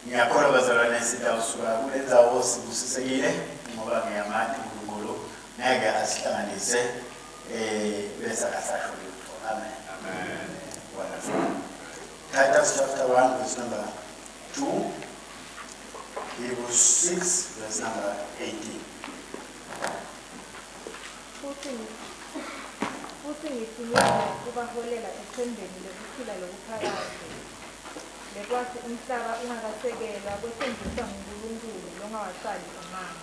Ngiyakholwa bazalwane sitawusuka kule ndzawo sibusisekile ngoba ngiyamati uNkulunkulu ngeke asihlanganise eh bese akasasho lutho. Amen. Amen. Wonderful. Titus chapter 1 verse number 2. Hebrews 6 verse number 18. Futsi futsi ngitfunyelwe kubaholela etsembeni lekuphila lokuphakadze. Lekwatsi umhlaba ungakasekelwa kwetsenjiswa nguNkulunkulu longawacali emanga.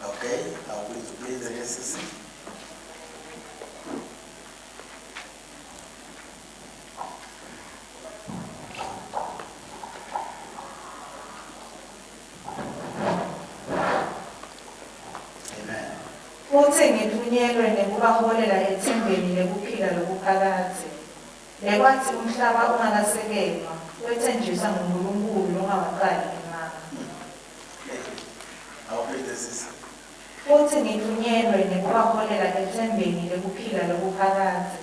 Okay, awuphinde uphinde ke sisi. Amen. Futsi ngitfunyelwe nekubaholela etsembeni lekuphila lokuphakadze, lekwatsi umhlaba ungakasekelwa, wetsenjiswa nguNkulunkulu longawacali emanga. Awuphinde sisi. Futsi ngitfunyelwe nekubaholela etsembeni lekuphila lokuphakadze,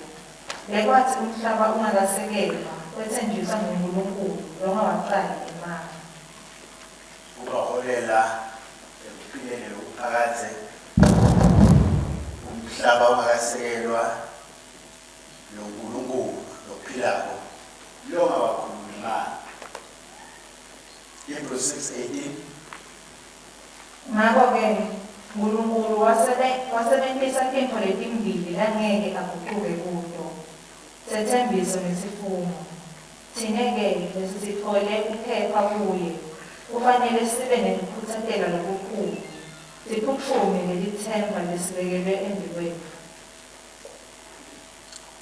lekwatsi umhlaba ungakasekelwa, wetsenjiswa nguNkulunkulu longawacali emanga. Kubaholela ekuphileni lokuphakadze, umhlaba ungakasekelwa, loNkulunkulu lophilako longawakhulumi manga. Hebrews 6:18. Ngako-ke, Nkulunkulu wasebentisa tintfo letimbili langeke agucuke kuto, setsembiso nesifungo. Tsine-ke lesisitfole kuphepha kuye, kufanele sibe nekukhutsatela lokukhulu, siphutfume lelitsemba lesibekelwe embikwetfu.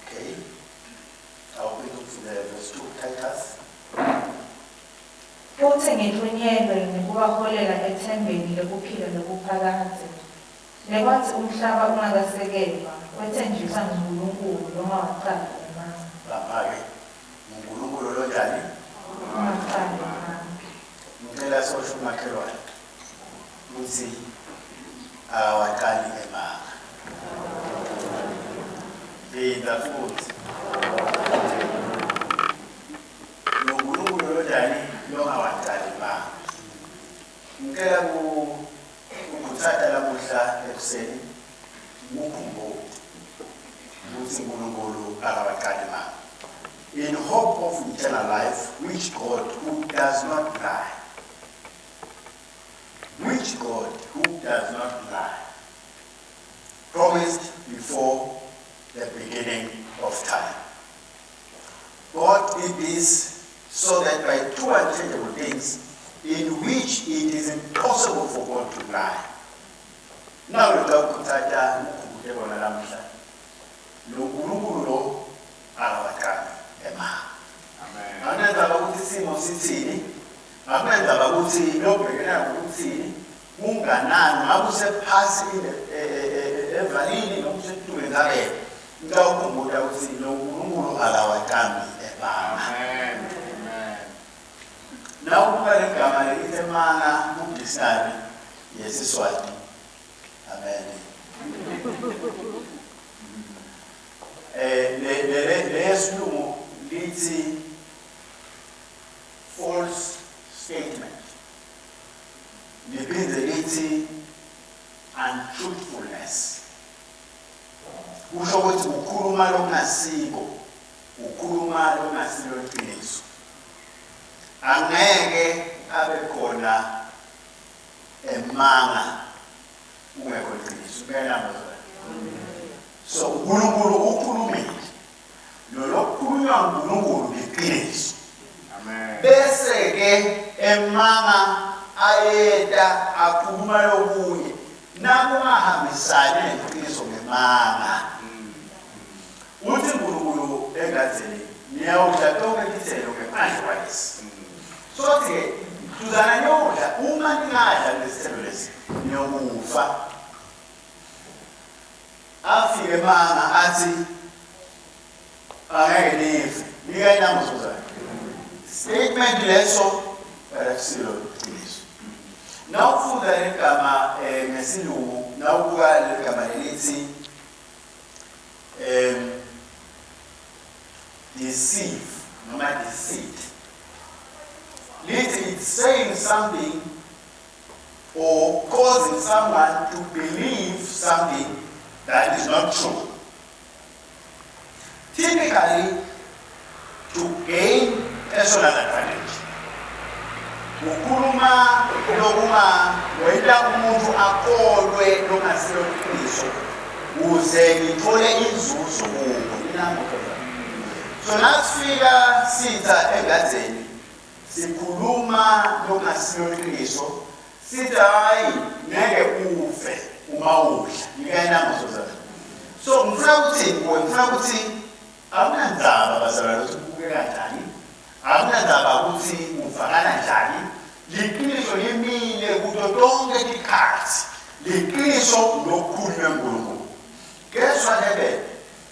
Okay. Awuphinde ukufundele verse 2 Titus. Futsi ngitfunyelwe nekubaholela etsembeni lekuphila lokuphakadze, lekwatsi umhlaba ungakasekelwa, wetsenjiswa nguNkulunkulu longawacali emanga. Bapha-ke nguNkulunkulu lonjani? Ungacali emanga. Ngicela sosho umakhelwane kutsi akawaqali emanga. Phinda futhi. LoNkulunkulu lonjani longawaqali emanga. Ngicela kukhutsata lamuhla ekuseni ukukhumbule ukuthi uNkulunkulu akawaqali emanga. In hope of eternal life, which God who does not lie, which God who does not lie, promised before the beginning of time. God did this so that by two unchangeable things, in which it is impossible for God to lie. Nawe utawukhutsata ukhumbule kona lamuhla. Lo Nkulunkulu lo akawaqali emanga. Amen. Akunandzaba ukuthi isimo sithini, akunandzaba ukuthi lobhekene nako kuthini, kunganani, ngabe usephasi evalini noma usetulu entsabeni. Ngitawukhumbuta ukuthi lo Nkulunkulu akawaqambi emanga. Amen. Amen. Nawubuka legama lelithi emanga ku-dictionary yesiSwati. Amen. Eh le le leyesilungu lithi false statement. Liphinde lithi untruthfulness. Kusho ukuthi ukhuluma lokungasiko, ukhuluma lokungasilo iqiniso. Angeke abe khona emanga kungekho iqiniso. Kuyena bazalwane. So uNkulunkulu ukhulumile. Lolokukhulunywa uNkulunkulu liqiniso. Amen. Bese ke emanga ayeta akhuluma lokunye nakungahambisani neqiniso ngemanga. Uthi uNkulunkulu engadzeni niyawudla tonke titselo ngephandle kwalesi. Sothi ke mhluzana niyodla uma ningadla lesithelo lesi niyokufa. Afike emanga athi angeke nife. Nika inamba Suzana. Statement leso akusilo iqiniso. Nawufunda legama eh, ngesilungu nawubuka legama lelithi um deceive noma deceit. Lithi it's saying something or causing someone to believe something that is not true. Typically, to gain personal advantage. Kukhuluma lokuma wenta umuntu akholwe longasilo iqiniso ukuze ngithole inzuzo kuwo. So nasifika sitha engadzeni sikhuluma lokungasilo iqiniso sithi hayi ngeke ufe uma udla ngikayinamba sozana. So ngifuna ukuthi kuwe ngifuna ukuthi akunandzaba bazalwane ukuthi kubukeka kanjani, akunandzaba ukuthi kuvakala njani, liqiniso limile kuto tonke tikhatsi, liqiniso lokukhulunywe nguNkulunkulu. Guess what happened?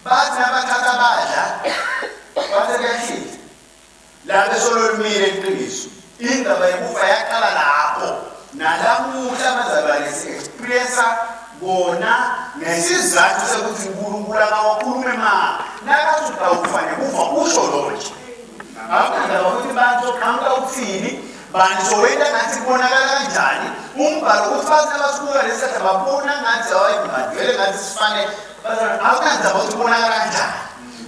Bathi nabathatha badla base kuyahlinza lapho esolo limile iqiniso. Indaba yokufa yaqala lapho. Nalamuhla abazalwane si-experience kona ngesizathu sekuthi uNkulunkulu akawakhulume ma nakathi utawufa nekufa usho lo nje. Akunandaba ukuthi bantu qhamuka uthini bantu sowenta ngathi kubonakala kanjani umbhalo ukuthi bathi abasibuka lesi babona ngathi hayi madwele ngathi sifane akunandaba ukuthi kubonakala kanjani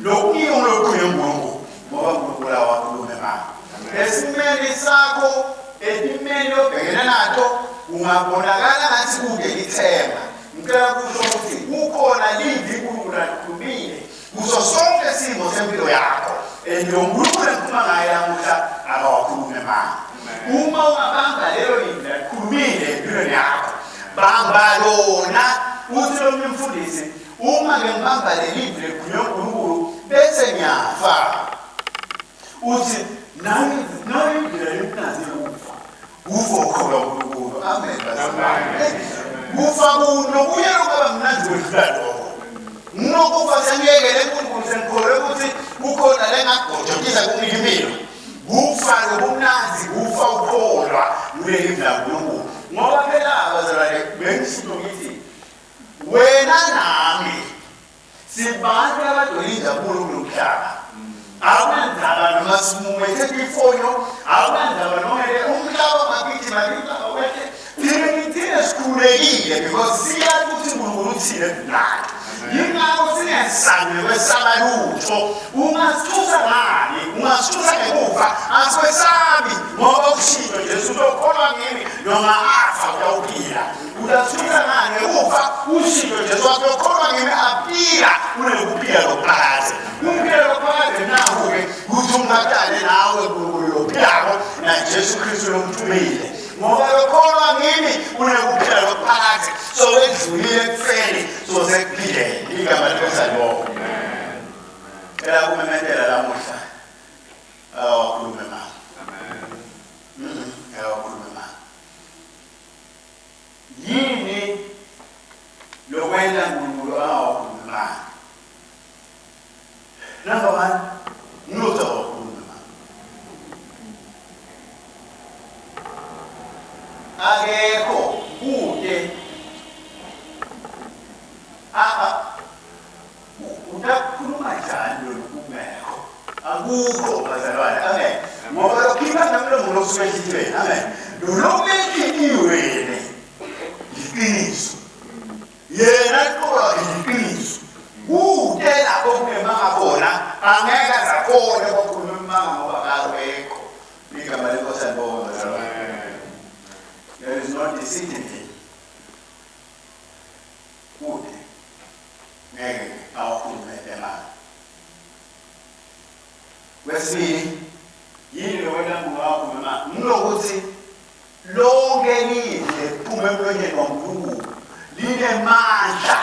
lokhu lokhu uNkulunkulu ngoba uNkulunkulu awakhulume ngakho. Esimeni sakho etimeni obhekene nato ungabonakala ngathi kude ithemba. Ngicela kusho ukuthi kukhona livi uNkulunkulu alikhulumile kuso sonke isimo sempilo yakho and lo Nkulunkulu engikhuluma ngaye lamuhla akawakhulume manga. Uma ungabamba lelo livi alikhulumile empilweni yakho, bamba lona. Uthi lo mfundisi, uma ngibamba leli livi likhulunywe uNkulunkulu bese ngiyafa. Uthi nani nani indlela yomnazi yokufa. Kufa ukholwa uNkulunkulu. Amen. Amen. Kufa kunokuye lokaba mnandi kwedlula lokho. Nginokufa sengiyekele uNkulunkulu sengikholwe ukuthi kukhona lengagojokisa kumina impilo. Kufa lokumnandi kufa ukholwa kuleli laNkulunkulu. Ngoba phela abazalwane bengisho ngithi wena nami sibantu abagcwele injabulo kulo mhlaba. Akunandaba noma simumethe ifonyo, akunandaba noma umhlaba ungagijima umhlaba wehle. Thina ngithina sikhululekile because siyazi ukuthi uNkulunkulu uthile nathi. Yingakho singesabi nokwesaba lutho. Ungasithusa ngani? Ungasithusa ngekufa? Asikwesabi ngoba ushilo Jesu uzokholwa ngimi noma afa uyawuphila. Utasithusa ngani ngekufa? Ushilo Jesu wathi uyokholwa ngimi aphila unekuphila lokuphakade. Ukuphila lokuphakade naku-ke kuthi ungatane nawe uNkulunkulu lophilako na Jesu Kristu lomthumile. Ngoba lokholwa ngimi unekuphila lokuphakade. So wedlulile ekufeni so sekuphileni. Igama lenkosi alibongwe. Cela kumemetela lamuhla. Awakhulume mama. Amen. Awakhulume mama. Yini lokwenta uNkulunkulu angawakhulumi mama? Number 1, ngilutho awakhulume mama. Akekho kude utakhuluma njani lokhu kungekho? Akukho bazalwane. Amen. Ngoba lokhipha ngamlomo lokusuka enhlitiyweni. Amen. Lokhu enhlitiyweni liqiniso. Yena iqola liqiniso. Kude lapho kunemanga khona angeke azakhone ukukhuluma imanga ngoba akekho. Igama lenkosi alibongwe bazalwane. There is no deceit in him. Kude ngeke awakhulume emanga. Kwesibili, yini lo wena ungawakhuluma? Ngilokuthi lonke live liphuma emlonyeni waNkulunkulu linemandla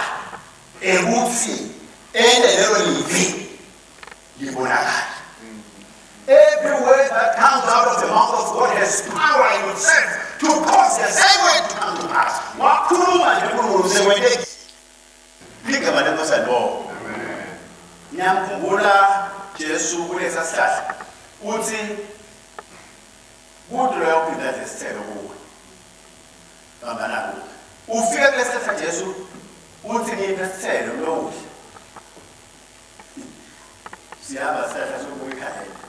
ekuthi ende lelo livi libonakale. Every word that comes out of the mouth of God has power in itself to cause the same word to come to pass. Wakhuluma nje uNkulunkulu sekwentekile. Igama lenkosi alibongwe. Ngiyamkhumbula Jesu kulesa sihlahla uthi kude loyo ophinda adle isithelo kuwe. Bambana kuwe. Ufika kulesa sihlahla Jesu uthi ngiphe isithelo lokudla. Sihamba sihlahla sokubuka ikhalenda.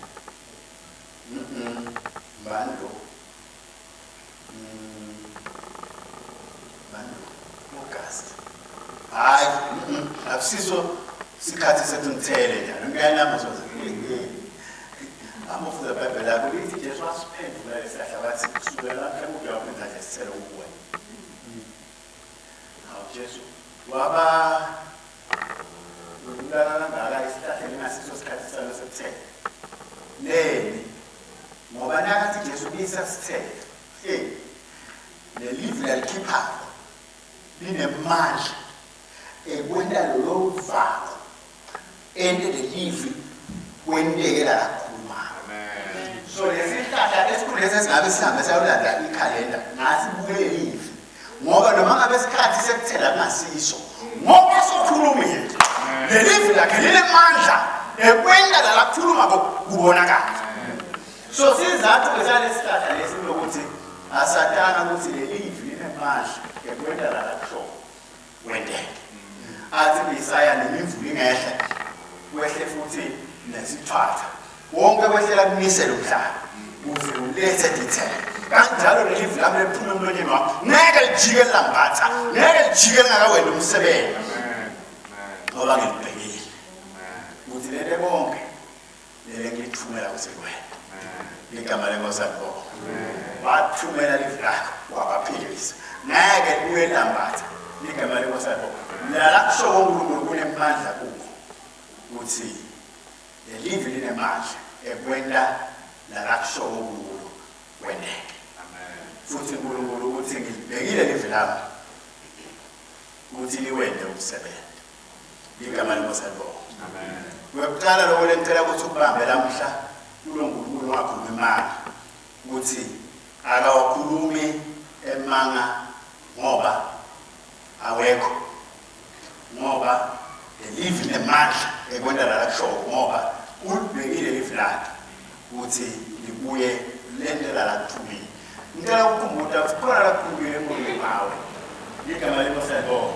Mbani lo? Mbani lo? August. Hayi, akusiso sikhathi sethu ngithele njalo. Ngiyalamba soze. Amufunda iBhayibheli lakho lithi Jesu wasiphendula lesihlahla wathi kusukela lapha kude wakwenza nje sithelo kuwe. Hawu Jesu waba Ngibulala kangaka isihlahla lingasiso sikhathi salo sekuthela. Leni ngoba nakathi Jesu bisa sithelo. Hey. Lelivi lalikhiphayo linemandla ekwenta lolo valo ente lelivi kwenteke la lakhulumayo. So lesihlahla esikhulu lesi esingabe sihambe sayolanda ikhalenda ngasibuke lelivi ngoba noma ngabe isikhathi sekuthela kungasiso ngoba sokhulumile lelivi lakhe linemandla ekwenta la lakhuluma kubonakala. So sizathu ke salesihlahla lesi lokuthi asatana ukuthi lelivi linemandla ekwenta la lakusho kwenteke. Athi Isaya nemimvula ingehla kwehle futhi nesithwatha wonke kwehlela kunisele umhlaba uze ulethe dithelo. Kanjalo leli livi lami leliphuma emlonyeni wakho ngeke lijike lambatha, ngeke lijike lingakawenda umsebenzi, ngoba ngilibhekile ukuthi lento konke lele ngilithumela kuze kuwena. Igama lenkosi alibonga. Wathumela livi lakho wabaphilisa, ngeke libuye lambatha. Igama lenkosi alibonga. Lala kusho uNkulunkulu kunemandla kukho ukuthi lelivi linemandla ekwenta lala kusho uNkulunkulu kwenteke. Futhi uNkulunkulu ukuthi ngilibhekile livi lami ukuthi liwente umsebenzi. Igama lenkosi alibonga. Kwekuqala lokho lengicela ukuthi ukubambe lamhla kulo nkulunkulu ongakhulumi imanga, ukuthi akawakhulumi emanga ngoba awekho, ngoba lelivi linemandla ekwenta la lakushoyo, ngoba ulibhekile livi lakhe ukuthi libuye lente la lakuthumile. Ngicela ukukhumbuta ukuthi khona lakukhulumile enkulumo ngawe. Igama lenkosi alibonga.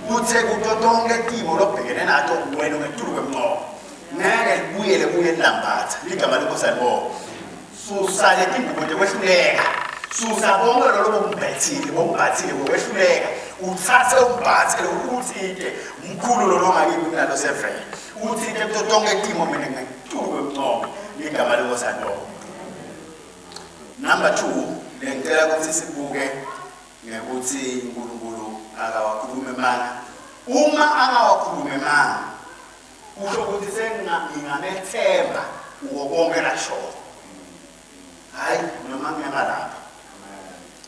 Uthe kuto tonke timo lobhekene nato wena ungetulu kwemnqobo. Ngeke libuyele kuye lilambatha. Ligama lenkosi alibonga. Susa letingubo tekwehluleka. Susa konke lolo bokumbethile, bokumbathile ngokwehluleka. Uthathe umbhathe lo uthinte mkhulu lolo ngakibi kunalo sevele. Uthinte kuto tonke timo mina ngetulu kwemnqobo. Ligama lenkosi alibonga. Number 2, lengicela ukuthi sibuke ngekuthi uNkulunkulu akawakhulumi emanga. Uma angawakhulumi emanga, kusho ukuthi sengingamethemba kuko konke lashoyo. Hayi noma ngema lapha.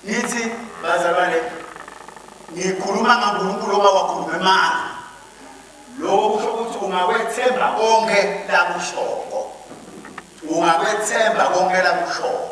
Ngithi bazalwane ngikhuluma ngaNkulunkulu ongawakhulumi emanga. Lokho kusho ukuthi ungakwethemba konke lakushoko. Ungakwethemba konke lakushoko.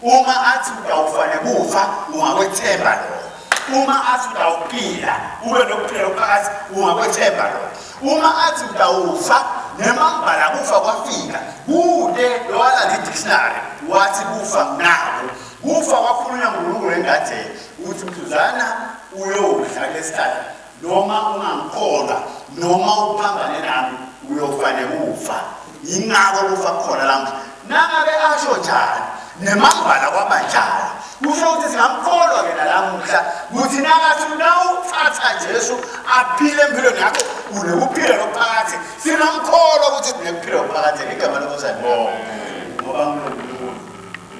Uma athi utawufa nekufa, ungakwethemba lokho. Uma athi utawuphila, ube nokuphila okuphakathi, ungakwethemba lokho. Uma athi utawufa, nemambala kufa kwafika. Kude lowalanda i-dictionary wathi kufa nako. Kufa kwakhulunywa nguNkulunkulu engadeni ukuthi mhluzana uyodla kulesihlahla noma ungangikholwa noma uphambane nami uyofa nekufa. Yingakho kufa kukhona lamhla. Nangabe asho njalo nemambala kwaba njalo, kusho ukuthi singamkholwa ke nalamuhla ukuthi nakathi nawuthatha Jesu aphile empilweni yakho unekuphila lokuphakade. Singamkholwa ukuthi sinekuphila okuphakade. Igama lenkosi alibonge, ngoba nguloNkulunkulu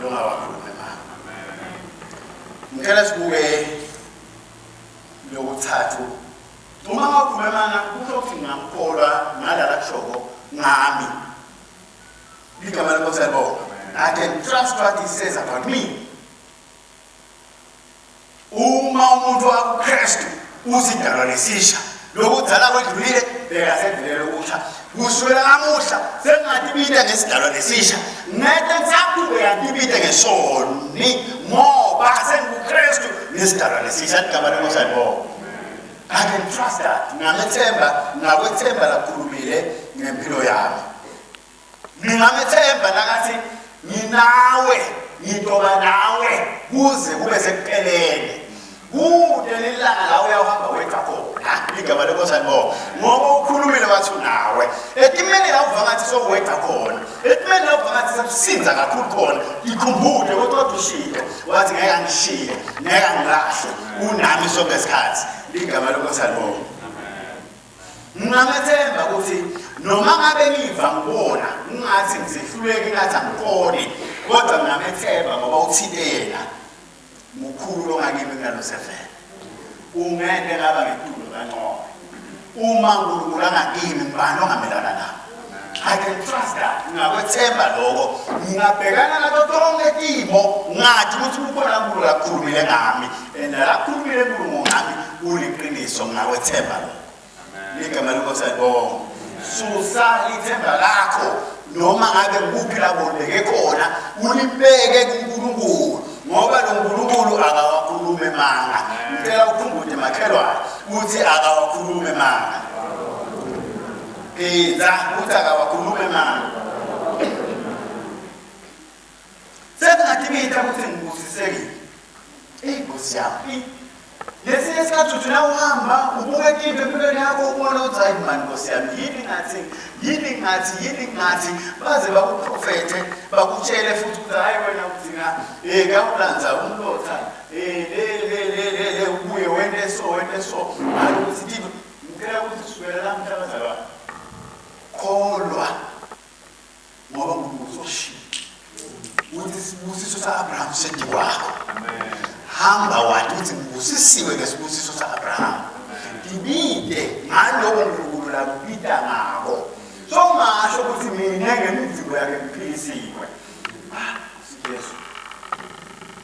longawakhuluma emanga. Ngicela sibuke lokuthathu. Uma ngakhuluma emanga kusho ukuthi ngingamkholwa ngalala kushoko ngami. Igama lenkosi alibonge. I can trust what he says about me. Uma umuntu wakuKristu usidalwa lesisha, lokudala kwedlulile bekasedlulele okusha. Kusukela namuhla sengingatibita ngesidalwa lesisha, ngeke ngisaqhubeka ngitibite ngesoni ngoba senginguKristu nesidalwa lesisha. Igama lenkosi alibonge. I can trust that. Ngingamethemba, ngakwethemba lakhulumile ngempilo yami. Ngingamethemba nakathi nginawe, ngitoba nawe kuze kube sekupheleni. Kude lelanga la uyawuhamba wedwa khona. Igama lenkosi alibonga. Ngoba ukhulumile wathi unawe. Etimeni la uva ngathi sowedwa khona. Etimeni la uva ngathi sekusinza kakhulu khona. Ikhumbule kodwa wathi ushilo. Wathi ngeke angishiye, ngeke angilahle. Unami sonke isikhathi. Igama lenkosi alibonga. Ngingamethemba ukuthi noma ngabe ngiva ngibona ngathi ngizehluleke ngathi angikhoni kodwa ngingamethemba ngoba uthinte yena mukhulu ongakimi kunalosevele ungente ngaba ngetulo kanqobe uma uNkulunkulu angakimi ngibani ongamelana nami. I can trust that. Ngingakwethemba lokho. Ngingabhekana nato tonke timo ngathi ukuthi kukhona uNkulunkulu akhulumile ngami. And lakhulumile uNkulunkulu ngami kuliqiniso ngingakwethemba lokho. Igama lenkosi alibonga. Susa ithemba lakho noma ngabe ngikuphi lapho ulibeke khona ulibeke kuNkulunkulu ngoba lo Nkulunkulu akawakhulumi manga. Ngicela ukhumbule makhelwane ukuthi akawakhulumi manga. Phindza ukuthi akawakhulumi manga. Sekungatibita ukuthi ngibusisekile. Eyi Nkosi yami. Lesinye isikhathi uthi na uhamba ubuke into empilweni yakho ubona ukuthi hayi mani Nkosi yami yini ngathi yini ngathi yini ngathi baze bakuprofethe bakutshele futhi ukuthi hayi wena udinga eh kawulanza umlotha eh le le le le le ubuye wente so wente so ngalo ukuthi into ngicela ukuthi kusukela namhla bazalwane kholwa ngoba uNkulunkulu uzoshilo ukuthi isibusiso sa-Abraham sedikwakho. Hamba wathi ukuthi ngibusisiwe ngesibusiso sa-Abraham. Ngibide ngaloko uNkulunkulu lakubida ngako. So ngasho ukuthi mina ngemivimbo yakhe ngiphilisiwe. Ah, Jesu.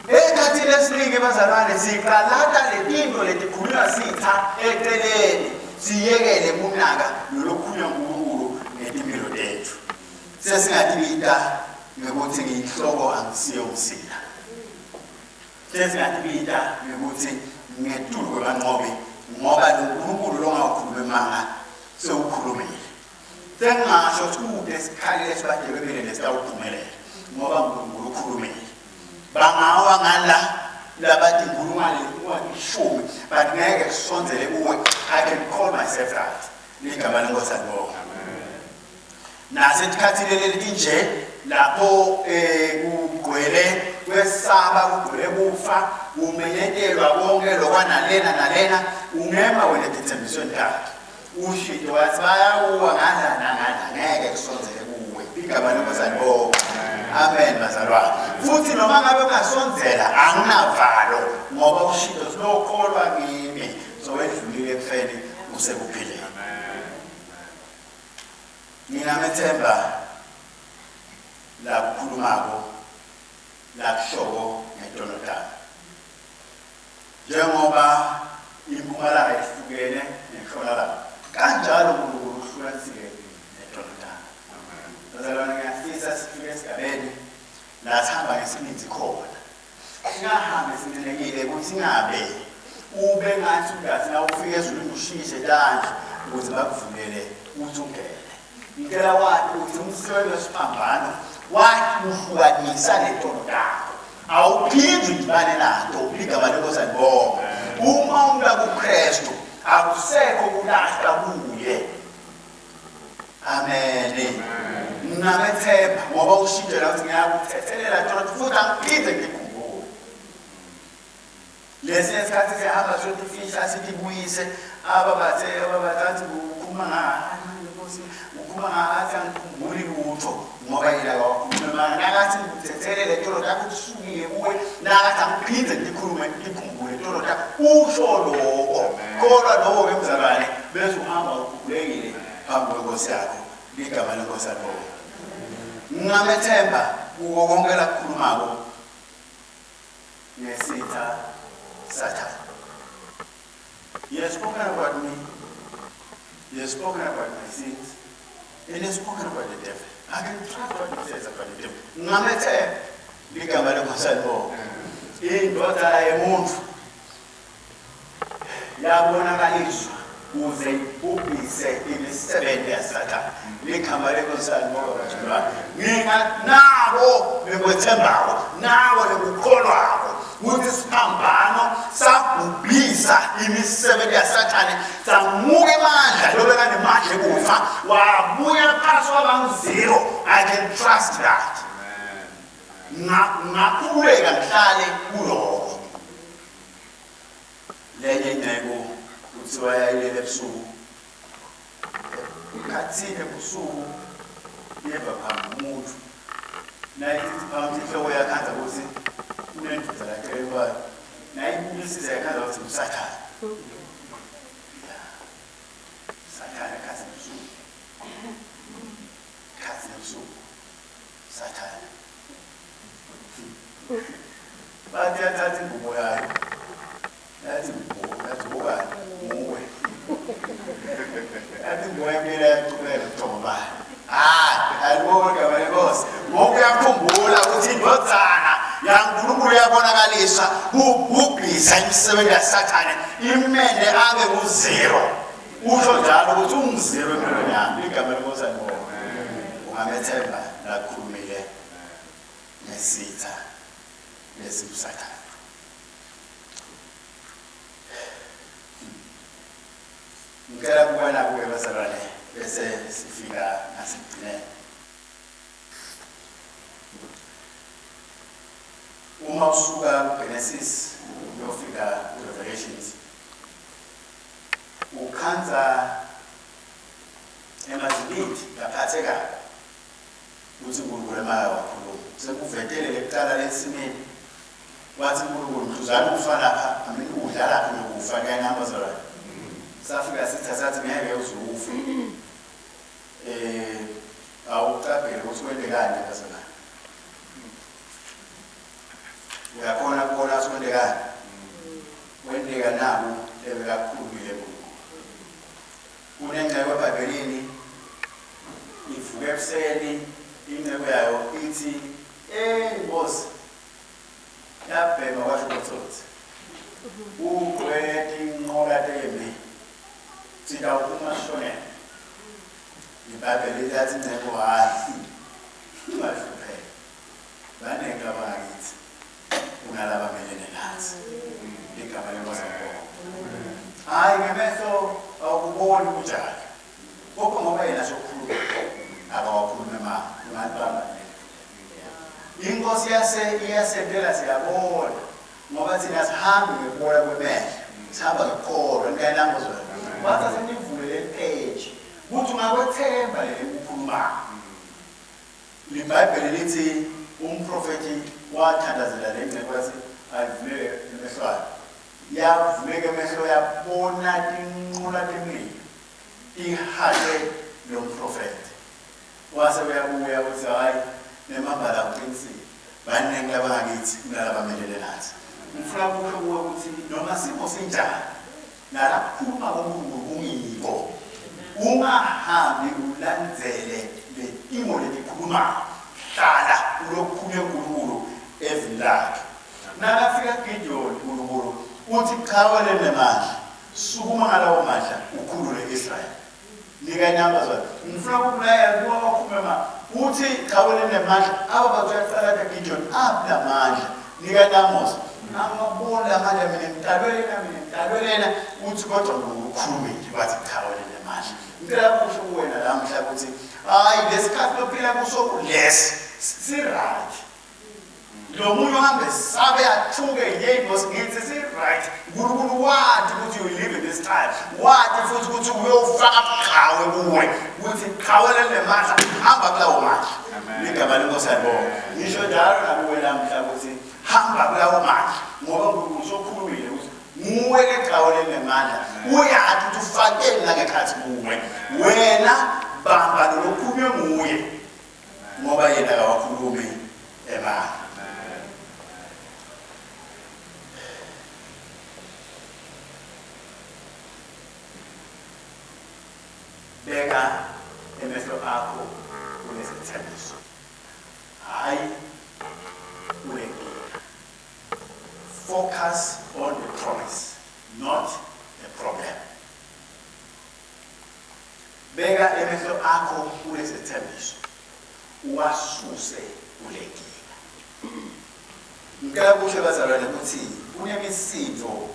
Ekhathini esiningi bazalwane siqalata letinto letikhulunywa sitha eceleni siyekele kunaka lolokhulunywa nguNkulunkulu ngetimpilo tethu. Sesingatibita ngekuthi ngiyinhloko angisiyo umsila. Sesingatibita ngekuthi ngetulu kwebanqobi ngoba lo Nkulunkulu longawukhulumi emanga sewukhulumile. Sengingasho ukuthi kude isikhali esibadebebele lesitawuphumelela ngoba uNkulunkulu ukhulumile. Bangawa ngala labathi inkulungwane ishumi but ngeke kusondzele kuwe. I can call myself that. Ligama lenkosi alibonga. Nasetikhathini letinje lapho eh kugcwele kwesaba kugcwele kufa kumenyetelwa konke lokwanalena nalena ungema wena etithembisweni takhe. Ushito wathi bayakuwa ngala nangala ngeke kusondzele kuwe. Igama lenkosi alibongwe. Amen bazalwane. Futhi noma ngabe kungasondzela anginavalo ngoba ushito sinokholwa kimi sowedlulile ekufeni usekuphileni. Nginamethemba la kukhulumako la kushoko ngetono tami. Njengoba impumalanga ihlukene nentshonalanga, kanjalo uNkulunkulu uhlukanisile netono tami. Bazalwane, ngiyafisa sifike esigabeni la sihamba ngesininzi khona. Singahambe sinenekile ukuthi ngabe ube ngathi ungathi na ufika ezulwini ushise tandla ukuze bakuvulele uthi ungene. Ngicela wathi ukuthi umsebenzi wesiphambano wathi uhlukanisa letono takho. Awuphindi udibane nato igama lenkosi alibonga. Uma umuntu akuKristu akusekho kulahlwa kuye. Amen. Nginamethemba ngoba ushintshe la ukuthi ngiyakuthethelela tono futhi angiphinde ngikhumbule. Lesinye isikhathi siyahamba siyotifihla sithi buyise ababathe ababathathi ukhuluma ngani Nkosi ukhuluma ngathi angikhumbuli lutho ngoba yena akawakhuluma manga nakathi ngikuthethelele tono takho kusukile kuwe nakathi angiphinde ngikhulume ngikhumbule tono takho usho lokho kholwa lokho ke mzalwane bese uhamba ukhululekile phambi kwenkosi yakho ligama lenkosi alibonga ngingamethemba kuko konke lakukhulumako ngesitha Sathane. He has spoken about me. He has spoken about my sins. And he has spoken about the devil. I can trust what he says about the devil. Ngamethemba ligama lenkosi alibonga. Indoda yemuntu yabonakaliswa kuze ibhubhise imisebenzi yaSathane. Ligama lenkosi alibonga bajulwane. Nginga nako lekwethembako, nako lekukholwako. Ukuthi siphambano sabhubhisa imisebenzi yaSathane, samuka emandla lobeka nemandla ekufa, wabuya phasi waba ngu-zero. I can trust that. Ngakhululeka ngihlale kuloko. Lenye inceku kuthiwa yayilele ebusuku, khathini ebusuku yeva phambi umuntu nayithi phambi inhloko yakhanza ukuthi kunendoda la eceleni kwayo, nayibukisisa yakhanza ukuthi nguSathane. Sathane khathi ebusuku, khathi ebusuku Sathane. Bathi yathatha ingubo yayo, yathi ngubo, yathi bukani nguwe. Yathi ingubo yabuyela yaqhubeka buthongo bayo. Hayi, alibonge igama lenkosi. Ngoba uyakhumbula ukuthi indodana yaNkulunkulu iyabonakaliswa kubhubhisa imisebenzi yaSathane, imende abe nguzero. Usho njalo ukuthi unguzero empilweni yami. Igama lenkosi alibonge. Ungamethemba lakhulumile nesitha lesibusathane. Ngicela kubona kuke bazalwane bese sifika ngasekugcineni. Uma usuka kuGenesis uyofika kuRevelations ukhanza emazibindi ngaphathekayo ukuthi uNkulunkulu emaya wakhuluma sekuvetele lekuqala lensimini wathi uNkulunkulu mhluzana ukufa lapha amini udla lapha uyokufa kuyahamba bazalwane safika sitha sathi ngeke uze ufe awuqaphele ukuthi kwendekani bazalwane uyakhona kubona ukuthi kwendekani kwendeka naku ebekakhulumile uNkulunkulu. Kunengxeko eBhayibhelini ivuka ekuseni inceku yayo ithi, "Ey Nkosi, yabhema kwasho utsotsi. Ugcwele inqola tembi. Sitawuphuma sishonele." IBhayibheli lithi inceku hhayi ungahlupheki. Baningi abangakithi kunalaba melene nathi. Igama lenkosi alibongwe. Hayi ngemehlo awukuboni kunjalo. Kodwa ngoba yena sokhuluma akawakhulume ma ungalibamba Inkosi yase iyasentela siyabona ngoba thina sihambi ngekubona kwemehlo sihamba ngekukholwa nikayenangozwa wathi asenivule leli page ukuthi ungakwethemba leli kukhulumayo. LiBhayibheli lithi umprofethi wathandazela le nceku wathi ayivuleke emehlo ayo. Yavuleka emehlo yabona tinqola temlilo tihashe lo mprofethi. Wase uyabuya uthi hhayi nemambala uqinisile. Baningi labangakithi kunalabamelene nathi. Ngifuna kusho kuwe ukuthi noma simo sinjani nalakukhuluma koNkulunkulu kungiko. Ungahambi ulandzele letimo letikhulumayo. Hlala kulokukhulunywe uNkulunkulu evini lakhe. Nakafika Gideon uNkulunkulu uthi qhawe lenemandla sukuma ngalawo mandla ukhulule Israel. Nika inamba zona. Ngifuna ukukulayela kuwa wakhulume ma uthi qhawe lenemandla aba bantu uyaqala ka Gideon aphi lamandla nika Amos angaboni lamandla mina ngitalwe lena mina ngitalwe lena uthi kodwa ukhulumile wathi qhawe lenemandla. Ngicela kusho kuwena lamhla ukuthi hayi lesikhathi lophila kuso lesi si right. Lo munye uhambe sabe athuke yeyi boss ngithi si-right uNkulunkulu wathi ukuthi you live in this time wathi futhi ukuthi uyofaka qhawe kuwe ukuthi qhawe lenemandla hamba kulawo mandla ligama lenkosi alibonga ngisho njalo nakuwe namhla ukuthi hamba kulawo mandla ngoba uNkulunkulu usokhulumile ukuthi nguwe leqhawe lenemandla uyathi ukuthi ufakeni langekhathi kuwe wena bamba lolokhulunywe nguye ngoba yena akawakhulumi emanga. Beka emehlo akho kulesithembiso, hhayi kule nkinga. Focus on the promise, not the problem. Beka emehlo akho kulesethembiso, uwasuse kule nkinga. Ngicela kusho bazalwane ukuthi kunemisindo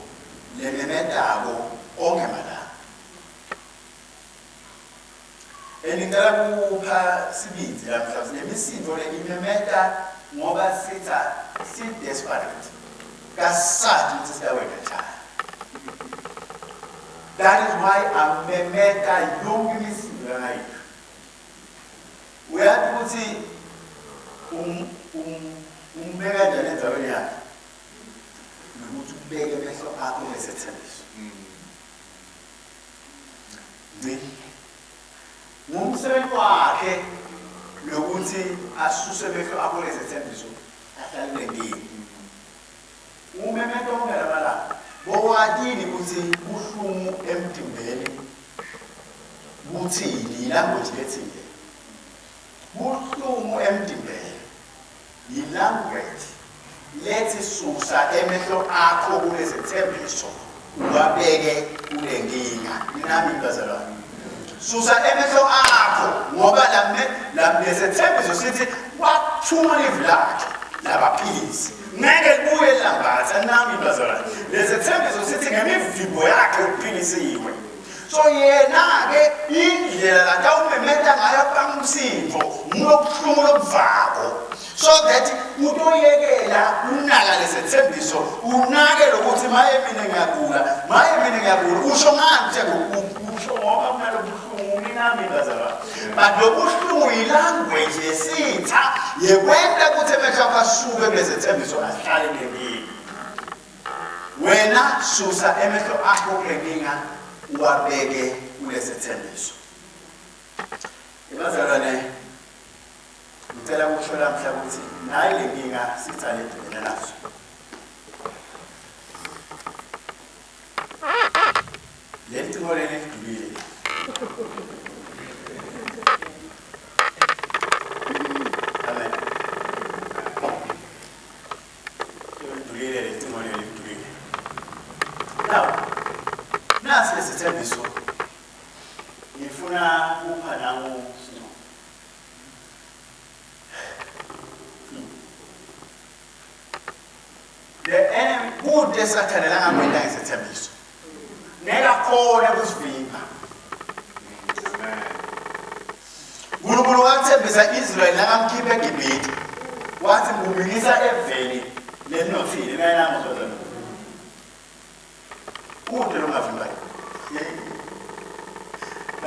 lememetako onke malanga. And ngicela kupha sibindzi lamhla lemisindo le imemeta ngoba sitha si desperate. Kasathi ukuthi sitawenta njani. That is why amemeta yonke imisindo langayiphi. Uyazi ukuthi umbeka kanjani endaweni yakhe nokuthi ubeke amehlo akho kulesethembiso. Ngci. Ngumsebenzi wakhe lokuthi asuse amehlo akho kulesethembiso ahlale kulendini. Umemeta onke lamalanga. Bowatini ukuthi buhlungu emtimbeni kuthini yilanguage lethile. Buhlungu emtimbeni yilanguage lethi susa emehlo akho kulezethembiso uwabeke kule nkinga. Ninami bazalwane. Susa emehlo akho ngoba lezethembiso sithi wathuma livi lakhe labaphilisi. Ngeke libuye lambatha nami bazalwane. Lezethembiso sithi ngemivimbo yakhe uphilisiwe. So yena-ke indlela latawumemeta ngayo bangumsindvo ngulobuhlungu lobuvako so that utoyekela unaka lesethembiso unake lokuthi maye mina ngiyagula maye mina ngiyagula usho ngani nje usho ngoba kunalobuhlungu ninami bazalwane but lobuhlungu yilanguage yesitha yekwenta ukuthi emehlo akho asuke kulezethembiso ahlale ngemini. Wena susa emehlo akho kulenkinga uwabeke kulesethembiso. Ebazalwane ngicela ukusho lamhla ukuthi nayi le nkinga sitha ledibene naso. Leli cingo leli lidulile. Amen. Lidulile leli cingo leli lidulile. Now, nasi lesithembiso. Ngifuna kupha nangu sincomo. The enemy kude sathane langakwenta ngesethembiso. Ngeke akhone kusivimba. uNkulunkulu wathembisa Israel nakamkhipha eGibhithe. Wathi ngumikisa eveni lelinothile nayinamo sozana. Kude longavimbayo.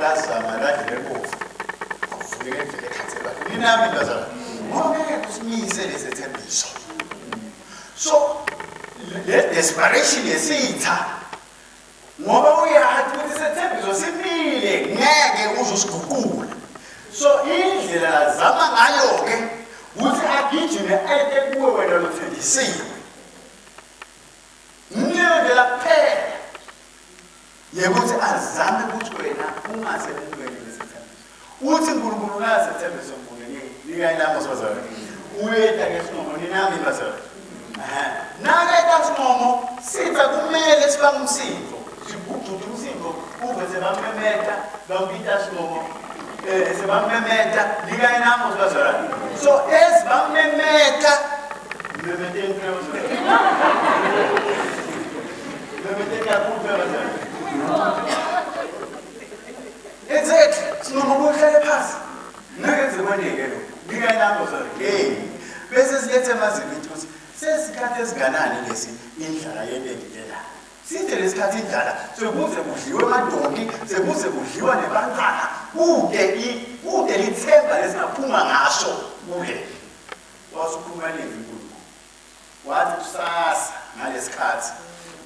Lazama ladlele bovu. Kuvuleke indlela ekhathelwa. Ninami bazalwane. Ngoba ngeke kusimise lesethembiso. So le desperation yesitha ngoba uyazi ukuthi isethembiso simile ngeke uze usiguqule. So indlela lazama ngayo ke ukuthi agijime ete kuwe wena lothenjisiwe. Ngiyo ndlela kuphela yekuthi azame ukuthi wena ungasemukeli lesethembiso. Uthi uNkulunkulu unasethembiso mbukeleni. Nika inamba sibazalwane. Uyeta ngesinqumo ninami bazalwane. Ehhe. Naketa sinqumo sitha kumele sibange umsindo. Sigujude umsindo uve sebamemeta bambita sinqumo. Eh sebamemeta nika inamba sibazalwane. So as bamemeta memeteni phela bazalwane. Memeteni kakhulu phela bazalwane. Exactly. Sinoma kuhlale phansi. Ngeke kuze kwenteke lokho. Nika inamba sorry. Hey. Bese silethe emazini ukuthi sesikhathi esinganani lesi indlala yenteke la. Side lesikhathi indlala sekuze kudliwe amadonki, sekuze kudliwa nebantwana. Kude kude lithemba lesingaphuma ngaso kule. Wasukhuluma livi uNkulunkulu. Wathi kusasa ngalesikhathi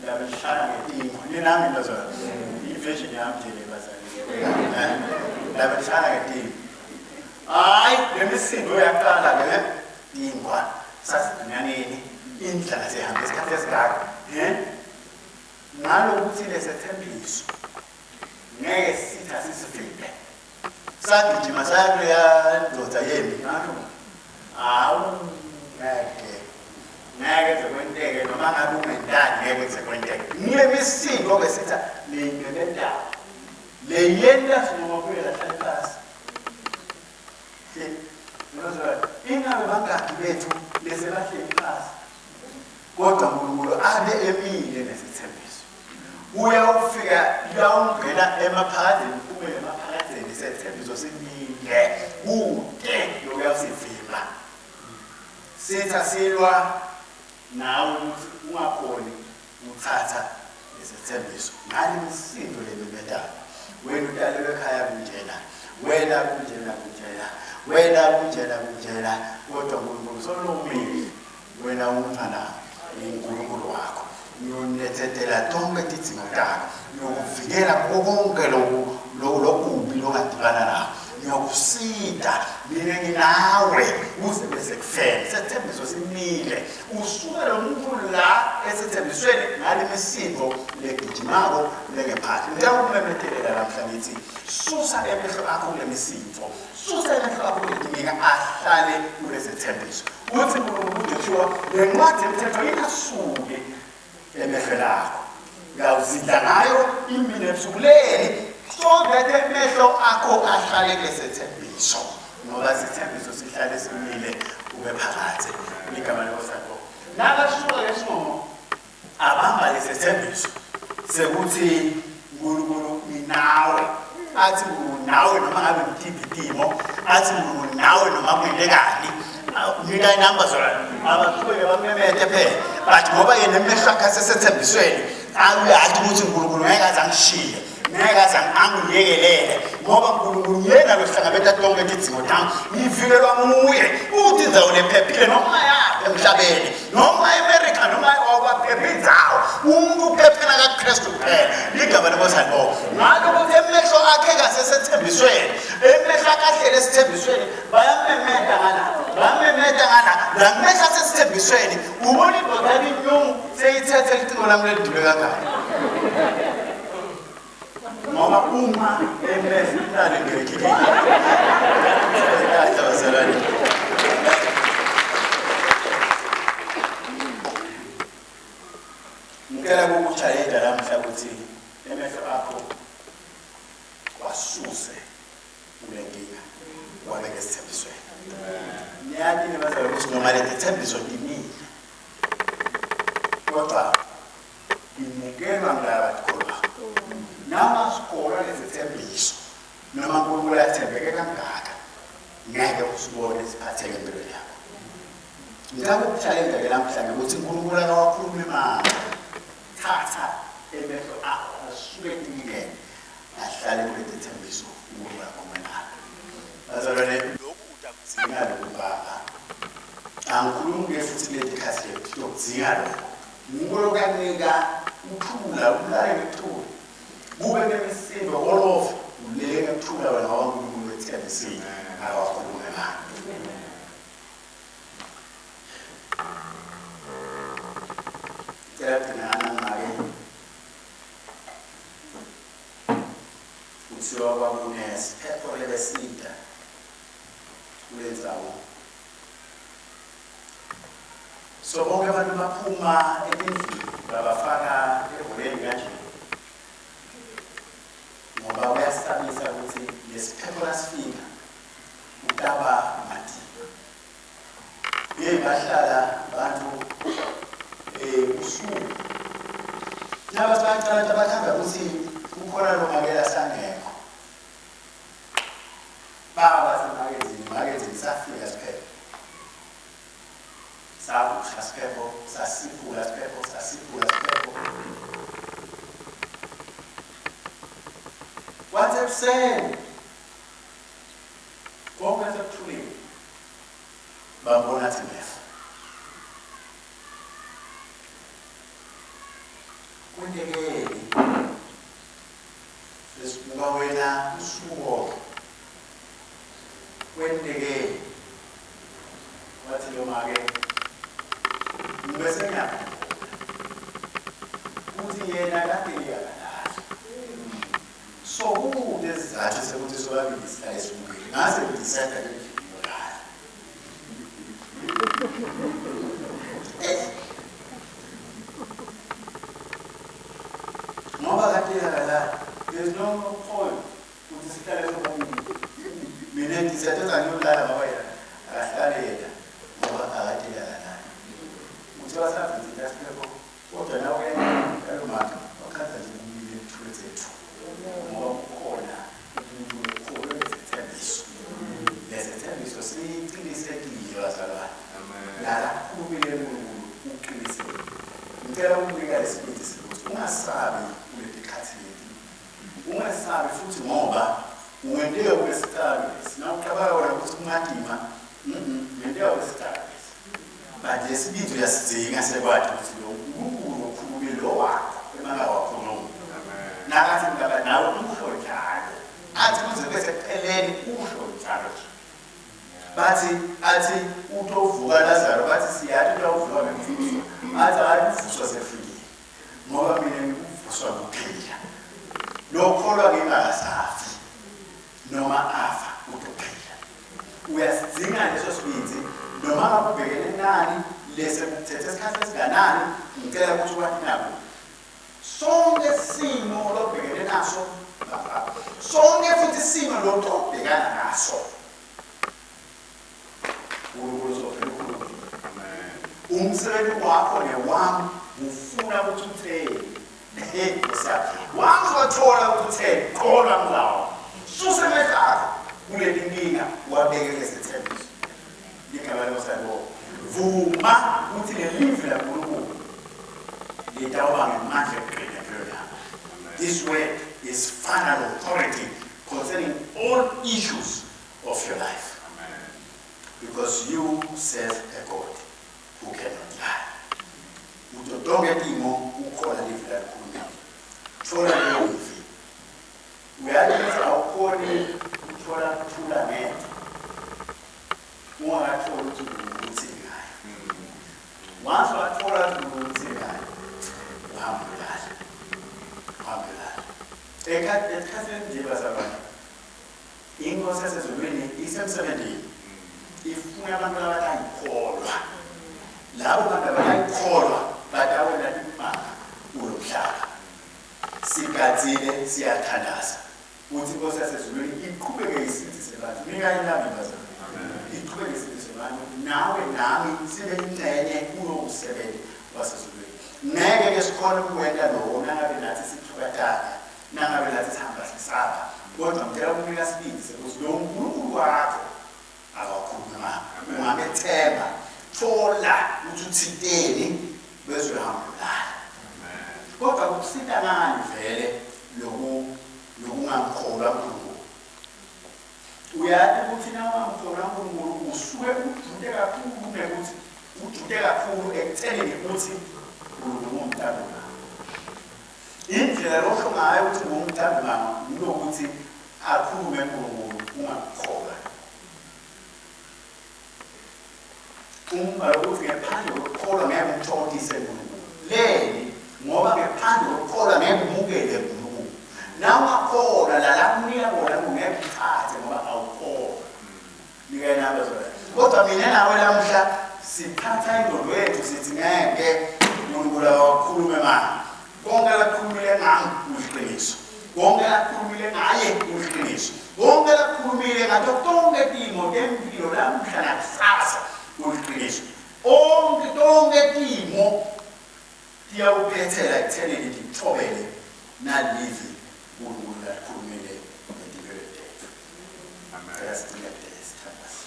ndabe ngishaya ngetingo. Ninami bazalwane. I-version yami nje le bazalwane. Ndabe ngishaya ngetingo. Hayi, le misindo yaqala ke ingwa sasidinaneni indlala sihambe isikhathi esingaka. Eh? Ngalokuthi lesethembiso ngeke sitha sisivimbe. Sagijima saya kuleya ndoda yempi ngasho hawu ngeke ngeke kuze kwenteke noma ngabe ungendani ngeke kuze kwenteke. Ngile misindo ke sitha leyimemetayo leyenta sinoma kuyela hlale phansi. Ingabe bangaki bethu lese bahleli phansi. Kodwa uNkulunkulu abe emile nesithembiso. Uyawufika uyawungena emaphakadeni uphume emaphakadeni isethembiso simile kude lokuyawusivimba. Sitha silwa nawe ukuthi ungakhoni ukuthatha lesethembiso ngale misindo lememetayo. Wena utalelwe ekhaya kunjena, wena kunjena kunjena, wena kunjena kunjena, kodwa uNkulunkulu solomile. Wena ungumntfwanami, nginguNkulunkulu wakho. Ngiyonethetela tonkhe tidzingo takho. Ngiyokuvikela kuko konke loku lokubi longadibana nako. Ngiyokusita, mina nginawe kuze kube sekufeni. Sethembiso simile. Usuke lo muntu la esethembisweni ngale misindo legijimako lengephandle. Ngitakumemetelela namhla ngithi susa emehlo akho kule misindo. Susa emehlo akho kuletinkinga ahlale kulesethembiso. Uthi uNkulunkulu kuJoshuwa, le ncwadi yemthetho ingasuki emehlweni akho. Uyawuzidla ngayo imini ebusuku leni so that emehlo akho ahlale kulesethembiso. Ngoba isithembiso sihlale simile kube phakade. Igama lenkosi yakho. Nakasuka lesinqumo abamba lesethembiso sekuthi uNkulunkulu nginawe athi uNkulunkulu nawe noma ngabe ngitiphi timo athi uNkulunkulu nawe noma kwentekani mina nami bazalwane abaqhubeke bamemete phela but ngoba yena emehlo akhe asesethembisweni akuyazi ukuthi uNkulunkulu ngeke aze angishiye ngeke aze angiyekelele ngoba uNkulunkulu nguyena lohlangabeta tonke tidzingo tami ngivikelwa nguye uthi indzawo lephephile noma yaphi emhlabeni noma eMerica noma okwaphepha indzawo umuntu uphephela kaKristu kuphela ligama lenkosi alibonga ngalo ukuthi emehlo akhe kasesethembisweni emehlo akhe ahlele esithembisweni bayamemeta ngala bayamemeta ngala la mehlo asesithembisweni ubona indoda linyungu seyithethe licingo lami lelidule kangaka ngoba uma emehlo umntana ngekile kahle bazalwane ngicela kukuchallenge namhla ukuthi emehlo akho wasuse kule nkinga wabeke esithembisweni niyazi bazalwane ukuthi noma leti thembiso timile kodwa imukelwa ngilaba batikholwako nawungasikholwa lezethembiso noma uNkulunkulu athembeke kangaka ngeke usibone siphatheke empilweni yakho ngicela ukuchallenge-ke namhlanje ukuthi uNkulunkulu akawakhuluma imali thatha emehlo akho asuke etinkingeni ahlale kuleti thembiso uNkulunkulu akhulume nalo bazalwane lokhu utakudzinga lokhu baba angikhulumi-ke futhi kuleti khathi lethu tokudzinga lokho nguko lokuyakunika uthula ulale ngekuthula kube nemisindo all over ulele ngekuthula wena ngoba uNkulunkulu wethembisile akawakhulume manje cela gcinana make kuthiwa kwakunesiphepho lebesida kule ndzawo so bonke abantu baphuma etindlini babafaka ebholeni kanje ngoba kuyasabisa ukuthi lesiphepho nasifika utaba matima yeyi bahlala bantu usuku naba bacala bakhamba ukuthi kukhona lo makela sangekho baba semakethini makethini safika siphepho sakusha siphepho sasiphula siphepho sasiphula siphepho kwathi ekuseni konke sekuthulile babona athi ngefa kwentekeni sesibuka wena usuku wonke kwentekeni wathi lo make ngibe sengiyakhumbula ukuthi yena kade ngiyakalahla so kude isizathu sekuthi sobabili sihlale sibukele ngase ngidecide ukuthi ngiyolala ngoba kade yakalala there's no point ukuthi sihlale sobabili mina ngidecide ukuthi angiyolala ngoba yena akahlale yena ngoba akade yakalala kuthiwa savithi Bazalwane, lalakhulumile uNkulunkulu uqinisile. Ngicela ukunika lesibindi sekuthi ungasabi kuletikhathi leti, ungasabi futhi, ngoba ungenteka kulesicalo lesi nawucabanga wena ukuthi kungadima, ngenteka kulesicalo lesi, but lesibindi uyasidzinga sekwathi ukuthi lo Nkulunkulu okhulumile lo wakho emanga wakhuluma nakathi mngaba nawe usho njalo, athi kuze kube sekupheleni usho njalo nje. Bathi athi utovuka Lazaro, bathi siyathi utawuvuka ngekuvuswa, athi hayi, kuvuswa sekufikile, ngoba mina ngikuvuswa kuphila, lokholwa ngingakasafi noma afa utophila. Uyasidzinga leso sibindzi noma ngabe ubhekene nani lese kuthethe isikhathi esinganani. Ngicela ukuthi wathi nabo sonke simo lobhekene naso, sonke futhi isimo lotobhekana naso, uNkulunkulu uzovela ukhulumile. Umsebenzi wakho newami ufuna ukuthi utheni. Hey, Nkosi yami, once wathola ukuthi utheni, kholwa mlawo, suse amehlo akho kuleli nkinga, wabeke kulesethembiso. Ligama lenkosi yabo. Vuma ukuthi lelivi laNkulunkulu litawuba ngemandla ekugcina empilweni yakho. This word is final authority concerning all issues of your life, because you serve a God who cannot lie. Kuto tonke timo ukhona livi lalikhulumile. Thola leyo livi. Uyazi ukuthi awukhoni ukuthola kuthula ngento ungakatholi ukuthi uNkulunkulu uthini ngayo. Once wathola ukuthi uNkulunkulu uthini ngayo, uhambe ulala, uhambe ulala. Esikhathini nje, bazalwane, inkosi yasezulwini isemsebenzini, ifuna abantu abatayikholwa. Labo bantu abatayikholwa batawona imanga kulo mhlaba. Sigadzile, siyathandaza ukuthi inkosi yasezulwini iqhubeke isindise abantu. Mina nami, bazalwane, iqhubeke isindise abantu, nawe nami sibe ingxenye kulo msebenzi wasezulwini. Ngeke ke sikhone ukuwenta lokho nangabe nathi sithukatana, nangabe nathi sihamba sisaba, kodwa ngicela ukunika sibindi sekuthi lo Nkulunkulu wakho akakhuluma ungamethemba. Thola ukuthi uthinteni bese uyahamba ulala. Kodwa kukusita ngani vele loku lokungamkholwa uNkulunkulu? Uyazi ukuthi na ungamkholwa uNkulunkulu usuke ujude kakhulu, kunekuthi ujude kakhulu ekuthenini ukuthi uNkulunkulu ungumntanami. Indlela losho ngayo ukuthi ngumntanami ngulokuthi akhulume uNkulunkulu ungakukholwa. Umbhalo ukuthi ngephandle kokukholwa ngeke umthokozise uNkulunkulu. Leni? Ngoba ngephandle kokukholwa ngeke umukele uNkulunkulu. Na ungakholwa la la kunika kona ngeke uthathe ngoba awukholwa. Nikena abazalwane. Kodwa mina nawe lamhla siphatha ingqondo yethu, sithi ngeke uNkulunkulu awakhulume manje. Konke lakhulumile ngami kuliqiniso. Konke lakhulumile ngaye kuliqiniso. Konke lakhulumile ngato tonke timo tempilo lamhla nakusasa kuliqiniso. Onke tonke timo tiyawuphethela ekuthenini tithobele nalivi uNkulunkulu lalikhulumile ngempilweni yethu. Cela sincede, sithandaze.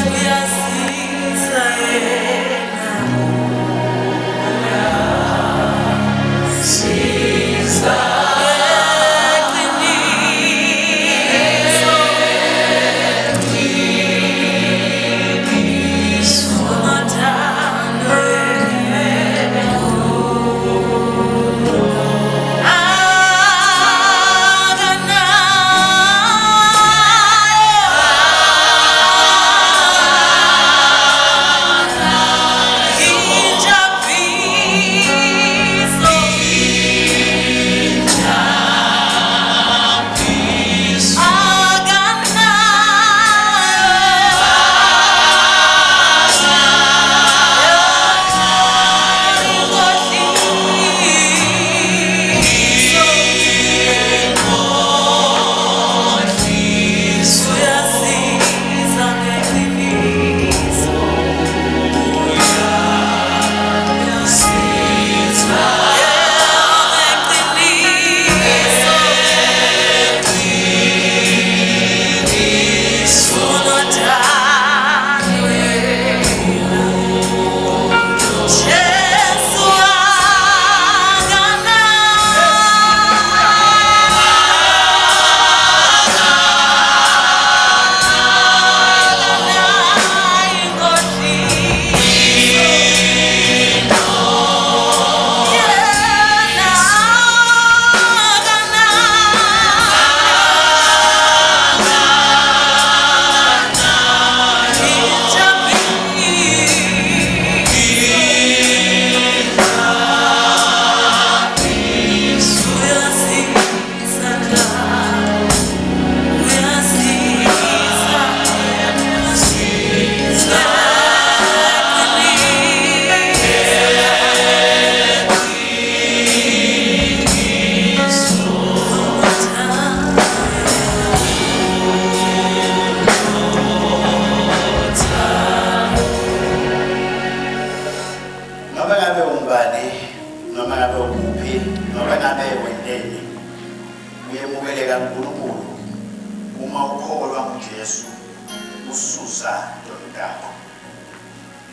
Uyasiza yena, uyasiza eqiniso, eqiniso.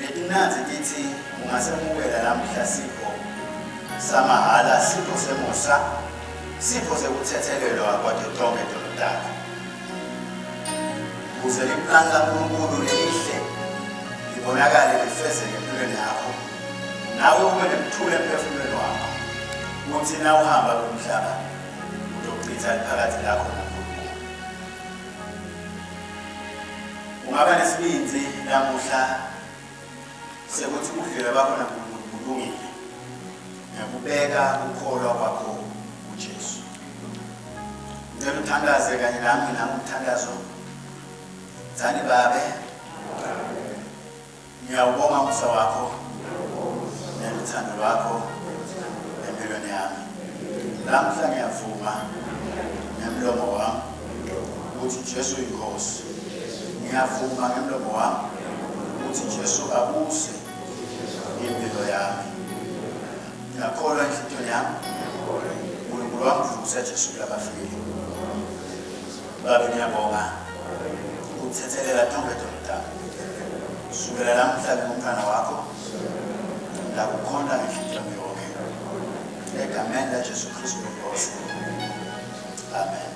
Letinandzi titsi ungasemukela lamuhla sipho samahhala, sipho semusa, sipho sekutsetselelwa kwato tonkhe tono takho. Kuze liplani laNkulunkulu lelihle libonakale lifezeke empilweni yakho, nawe ube nekuthula emphefumulweni wakho, kutsi nawuhamba kulomhlaba utochitsa liphakadze lakho naNkulunkulu. Ungaba nesibindzi namuhla sekuthi budlelwane bakho naNkulunkulu bulungile ngekubeka kukholwa kwakho kuJesu. Ngicela uthandaze kanye nami nami umthandazo. Tsani Babe, ngiyawubonga umusa wakho neluthando lwakho empilweni yami. Lamhla ngiyavuma ngemlomo wami ukuthi Jesu uyinkosi. Ngiyavuma ngemlomo wami ukuthi Jesu abuse impilo yami. Ngiyakholwa enhlitiyweni yami uNkulunkulu wamvusa Jesu kulabafile. Babe ngiyabonga ukuthethelela tonke tono tami. Sukela namuhla ngingumntwana wakho ngakukhonta ngenhliziyo yami yonke. Egameni laJesu Kristu inkosi. Amen.